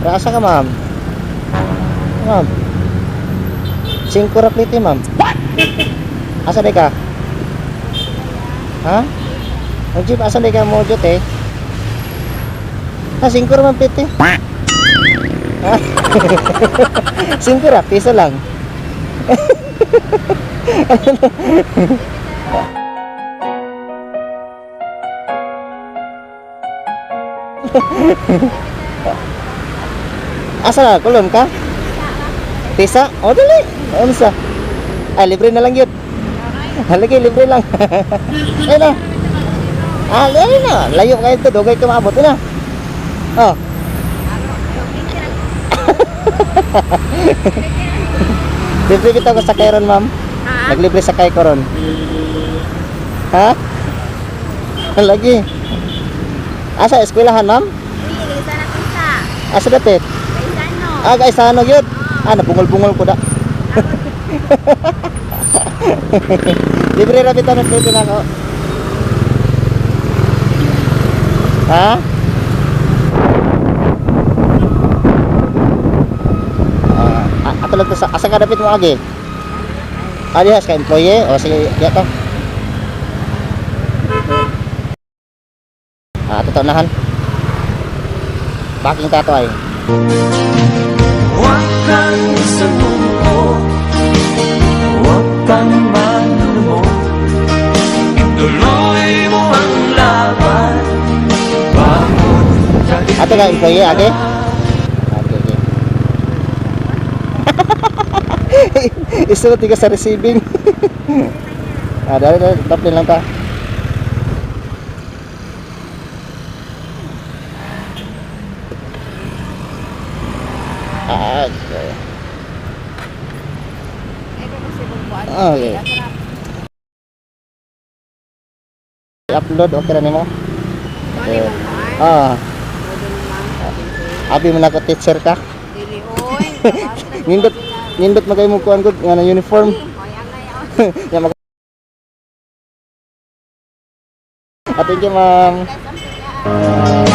Pero asa ka, ma'am? Ma'am. Singko ra plate, ma'am. Asa di ka? Ha? Ang jeep, asa di ka mo jut eh? Ah, singko ra man plate eh. Ha? Singko ra, piso lang. Asa na? Kulon ka? Pisa? O, dali. Unsa? Ay, libre na lang yun. Haligi, libre lang. Ayun na. Ah, ayun na. Layo kayo ito. Dugay ka maabot. Ayun na. Oh. Libre kita ko sakay ron, ma'am. Ha? Naglibre sakay ko ron. Ha? Lagi. Asa eskwelahan, ma'am? Uy, isa na pisa. Asa dapit? Kaisano. Ah, gaisano yun. Ah, nabungol-bungol ko da. Libre ra bitaw ng plate nako. Ha? Ah, ato lang to sa asa ka dapit mo agi? Ah, diha sa employee o sige, diha ka. Ah, ato nahan. Parking ta to ay. Huwag kang sumuko, huwag kang malulungkot. Ituloy mo ang laban. Bangon sa Ato ka employee agi? Okay, okay. Isulot ka sa receiving. Ah, dali, dali, daplin lang ta. Ah, okay. Okay. Upload okay ra nimo? Okay. Ah, abi mo na ko teacher ka. Dili oy. Nindot nindot magay mo kuan gud nga na uniform. Ya mag. Ah, thank you, ma'am. Ah,